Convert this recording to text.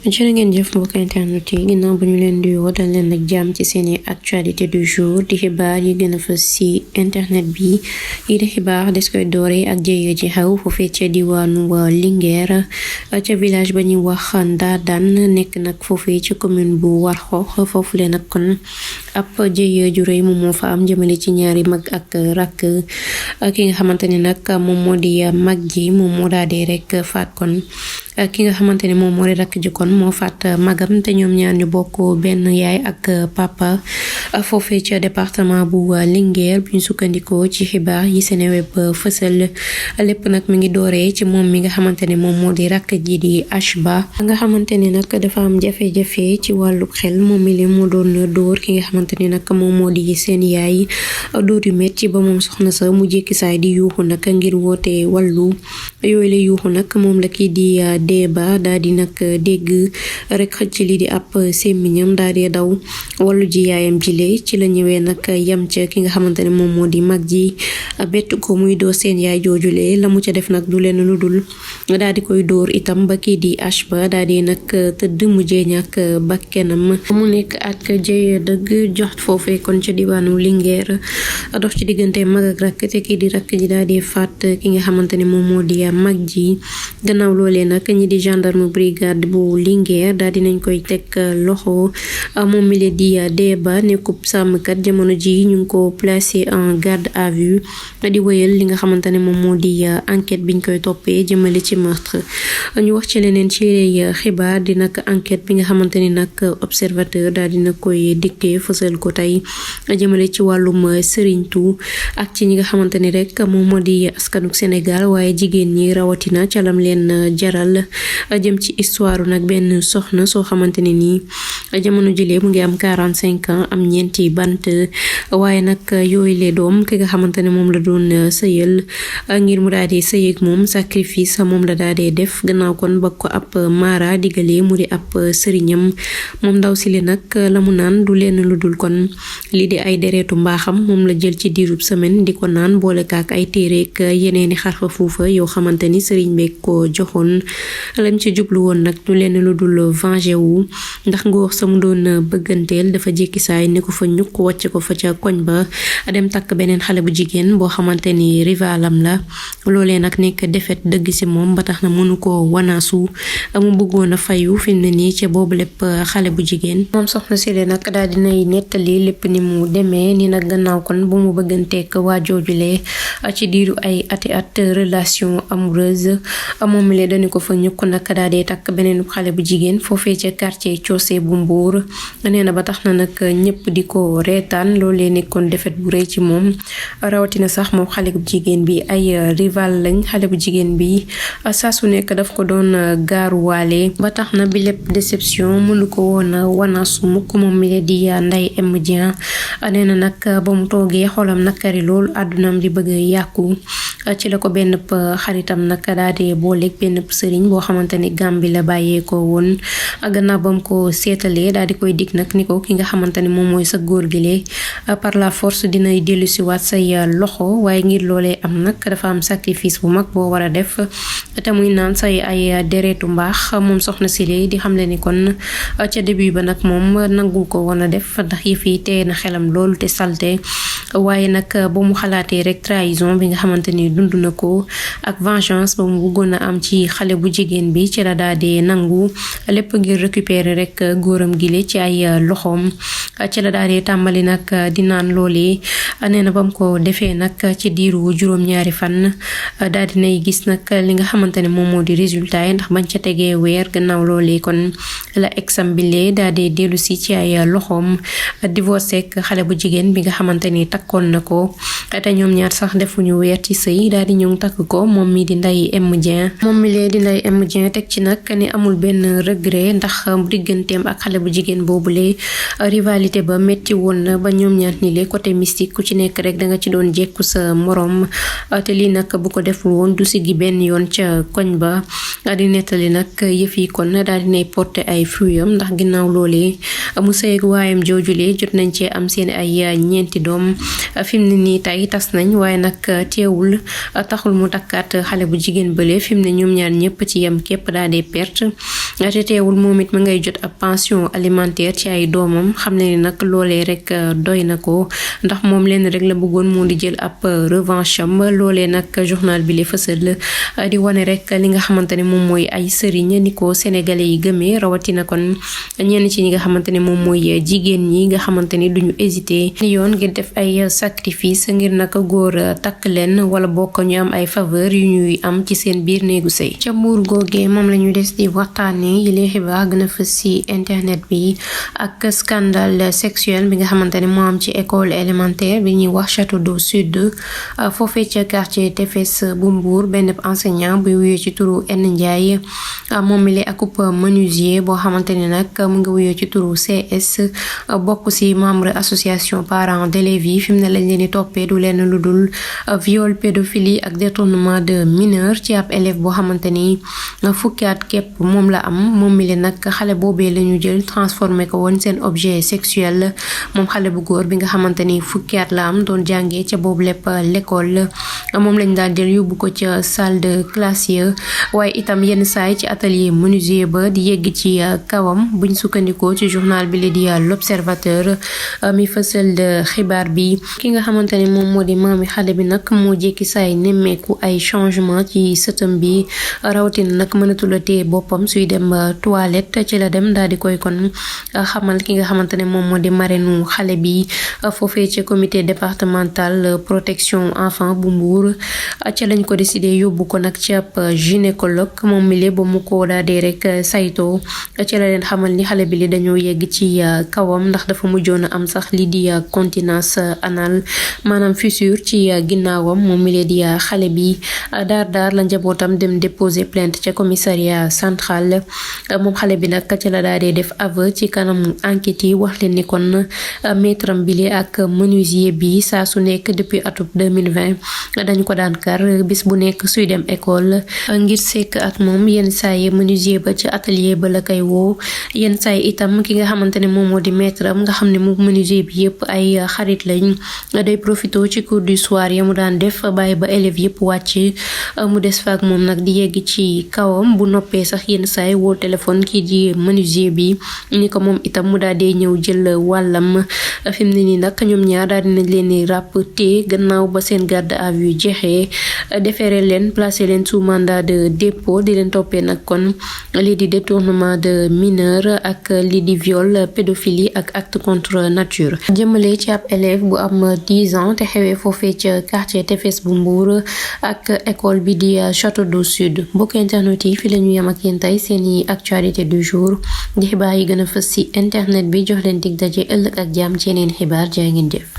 jërë ngeen jëf mbokk internet yi ginnaaw bu ñu leen di dal leen ak jàmm ci seeni actualité du jour di xibaar yi gën a fës ci internet bi yi di xibaar des koy doore ak jëye ji xew foofee ca diwaanu Linguère ca village ba ñuy wax Ndadane nekk nag foofee ci commune bu Warxoox foofu leen nag kon ab jëye ju rëy moom moo fa am jëmale ci ñaari mag ak rakk ki nga xamante ne nag moom moo di mag ji moom moo daal di rek faat kon ki nga xamante ne moom moo di rakk ji kon moo faat magam te ñoom ñaar ñu bokk benn yaay ak papa foofee ca département bu Linguère bu ñu sukkandikoo ci xibaar yi Seneweb fësal lépp nag mi ngi dooree ci moom mi nga xamante ne moom moo di rakk ji di Ashba nga xamante ne nag dafa am jafe-jafe ci wàllu xel moom mi li mu doon dóor ki nga xamante ne nag moom moo di seen yaay dóor yu metti ba moom soxna sa mu jékki saay di yuuxu nag ngir woote wàllu yooyu la yuuxu nag moom la kii di Déba daal di nag dégg rek xëcc li di ab sémmiñam daal di daw wàllu ji yaayam jile ci la ñëwee nag yam ca ki nga xamante ne moom moo di mag ji bett ko muy doo seen yaay joojule la mu ca def nag du leen lu dul daal di koy dóor itam ba kii di Ashba daal di nag tëdd mujjee ñàkk bakkenam mu nekk ak jëye dëgg jox foofee kon ca diwaanu Linguère dox ci diggante mag ak rakk te kii di rakk ji daal di faat ki nga xamante ne moom moo di mag ji gannaaw loolee nag ñi di gendarme brigade bu Linguère daal dinañ koy teg loxo moom mi di Déba nekkub sàmmkat jamono ji ñu ngi ko placé en garde à vue di wéyal li nga xamante ne moom moo di enquête biñ koy toppee jëmale ci meurtre ñu wax ci leneen ci xibaar di nag enquête bi nga xamante ni nag observateur daal dina koy dikkee fësal ko tey jëmale ci wàllum sëriñtu ak ci ñi nga xamante ni rek moom moo di askanuk Sénégal waaye jigéen ñi rawatina calam leen jaral jëm ci histoire nag benn soxna soo xamante ne nii jamono jëlee mu ngi am 45 ans am ñeenti bant waaye nag yooyu le doom ki nga xamante ne moom la doon sëyal ngir mu daal di sëy ak moom sacrifice moom la daal di def gannaaw kon ba ko ab mara digalee mu di ab sëriñam moom ndaw si le nag la mu naan du leen lu dul kon lii di ay deretu mbaaxam moom la jël ci diirub semaine di ko naan boole kaak ay téereek yeneeni xarfa fuufa yoo xamante ni sëriñ beeg ko joxoon lam ci jublu woon nag du leen lu dul venger wu ndax ngóor sama doon bëgganteel dafa jékki saay ne ko fa ñukk wàcc ko fa ca koñ ba dem takk beneen xale bu jigéen boo xamante ni rivalam la loolee nag nekk defet dëgg si moom ba tax na mënu ko wanaasu mu bëggoon a fayu fi mu ne nii ca boobu lépp xale bu jigéen moom soxna si le nag daal dinay nettali lépp ni mu demee ni nag gannaaw kon bu mu bëgganteek waa joojulee ci diiru ay ati at relation amoureuse moom mi le dañu ko fa ñukk nag daal di takk beneen xale bu jigéen foofee ca quartier Coose bu Mbuur nee na ba tax na nag ñëpp di ko reetaan loolee nekkoon defet bu rëy ci moom rawatina sax moom xale bu jigéen bi ay rival lañ xale bu jigéen bi saa su nekk daf ko doon gaaruwaale ba tax na bi lépp déception mënu ko woon wanaasu mukk moom mi di Ndeye M Dieng nee na nag ba mu toogee xolam nakari lool àddunaam di bëgg yàqu ci la ko benn xaritam nag daal di booleeg benn sëriñ boo xamante ni Gàmbi la bàyyeekoo woon gannaaw ba mu ko seetalee daal di koy dig nag ni ko ki nga xamante ni moom mooy sa góor gi lee par la force dinay dellu si waat say loxo waaye ngir loolee am nag dafa am sacrifice bu mag boo war a def te muy naan say ay deretu mbaax moom soxna si lee di xamle ni kon ca début ba nag moom nangu ko woon a def ndax yëf yi tee na xelam loolu te salte waaye nag ba mu xalaatee rek trahison bi nga xamante ni dund na ko ak vengeance ba mu bëggoon a am ci xale bu jigéen bi ci la daal di nangu lépp ngir récupérer rek góoram gile ci ay loxoom ci la daal di tàmbali nag di naan loolee nee na ba mu ko defee nag ci diiru juróom-ñaari fan daal di nay gis nag li nga xamante ne moom moo di résultat yi ndax bañ ca tegee weer gannaaw loolee kon la exam bile daal di dellu si ci ay loxoom divorcé ak xale bu jigéen bi nga xamante ni takkoon na ko te ñoom ñaar sax defuñu weer ci sëy daal di ñëw takk ko moom mi di Ndeye M Dieng moom mi lee di Ndeye M Dieng teg ci nag ni amul benn regret ndax digganteem ak xale bu jigéen boobule rivalité ba metti woon na ba ñoom ñaar ni le côté mystique ku ci nekk rek da nga ci doon jekku sa morom te lii nag bu ko deful woon du siggi benn yoon ca koñ ba di nettali nag yëf yi kon daal dinay porter ay fruits ndax ginnaaw loolee mu sëy ak waayam joojulee jot nañ cee am seen ay ñeenti doom fi mu ne nii tey tas nañ waaye nag teewul taxul mu takkaat xale bu jigéen bële fi mu ne ñoom ñaar ñëpp ci ci yam képp daa dee perte te teewul moom it ma ngay jot ab pension alimentaire ci ay doomam xam ne ni nag loolee rek doy na ko ndax moom leen rek la bëggoon moo di jël ab revanche am loolee nag journal bi li fësal di wane rek li nga xamante ne moom mooy ay sëriñ ni ko sénégalais yi gëmee rawatina kon ñenn ci ñi nga xamante ne moom mooy jigéen ñi nga xamante ni duñu hésité ni yoon ngir def ay sacrifice ngir naka góor takk leen wala bokk ñu am ay faveur yu ñuy am ci seen biir néegu sëy ca mbuur googee moom la ñu des di waxtaane yi lee xibaar gën a fës ci internet bi ak scandale sexuel bi nga xamante ne moo am ci école élémentaire bi ñuy wax Château d'eau Sud foofee ca quartier Tefes bu Mbour benn enseignant buy wuyoo ci turu N Ndiaye moom mi lee akub menuisier boo xamante ne nag mu ngi wuyoo ci turu CS bokk ci membre association parents d'élèves yi fi mu ne lañ leen di toppee du leen lu dul viol pédophilie ak détournement de mineur ci ab élève boo xamante ni fukki at képp moom la am moom mi leen nag xale boobee la ñu jël transformé ko woon seen objet sexuel moom xale bu góor bi nga xamante ni fukki at la am doon jàngee ca boobu lépp l'école moom lañ daal jël yóbbu ko ca salle de classe ya waaye itam yenn saay ci atelier menuisier ba di yegg ci kawam buñ sukkandikoo ci journal bi la di l'Observateur mi fësal xibaar bi ki nga xamante ne moom moo di maami xale bi nag moo jékki saay nemmeeku ay changement ci sëtam bi rawatina nag mënatula téye boppam suy dem toilette ci la dem daal di koy kon xamal ki nga xamante ne moom moo di marraine xale bi foofee ci comité départemental protection enfant bu Mbour ca lañ ko décidé yóbbu ko nag ci ab gynécologue moom mi ba mu ko daal di rek sayto ci la leen xamal ni xale bi li dañoo yegg ci kawam ndax dafa mujjoon a am sax li di continence anal maanaam fissure ci ginnaawam moom mi lee di xale bi daar la njabootam dem déposer plainte ca commissariat central moom xale bi nag ca la daal di def aveu ci kanam enquête yi wax leen ni kon maître am bile ak menuisier bi saa su nekk depuis atum 2020 dañu ko daan kar bis bu nekk suy dem école ngir sekk ak moom yenn saay menuisier ba ci atelier ba la koy woo yenn saay itam ki nga xamante ne moom moo di maître am nga xam ne moom menuisier bi yëpp ay xarit lañ day profité ci cours du soir ya mu daan def bàyyi ba élèves yëpp wàcc mu des fa ak moom nag di yegg ci kawam bu noppee sax yenn saay woo téléphone kii di menuisier bi ni ko moom itam mu daal dee ñëw jël wàllam fi mu ne nii nag ñoom ñaar daal dinañ leen di ràpp te gannaaw ba seen garde à vue jeexee déféré leen placé leen sous mandat de dépôt di leen toppee nag kon lii di détournement de mineur ak lii di viol pédophilie ak acte contre nature jëmale ci ab élève bu am 10 ans te xewee foofee ca quartier Tefes bu Mbour ak école bi di Château d'eau Sud mbokk internet yi fi la ñu yem ak yéen tey seeni actualité du jour di xibaar yi gën a fës ci internet bi jox leen dig daje ëllëg ak jàmm ci yeneen xibaar jaa ngeen jëf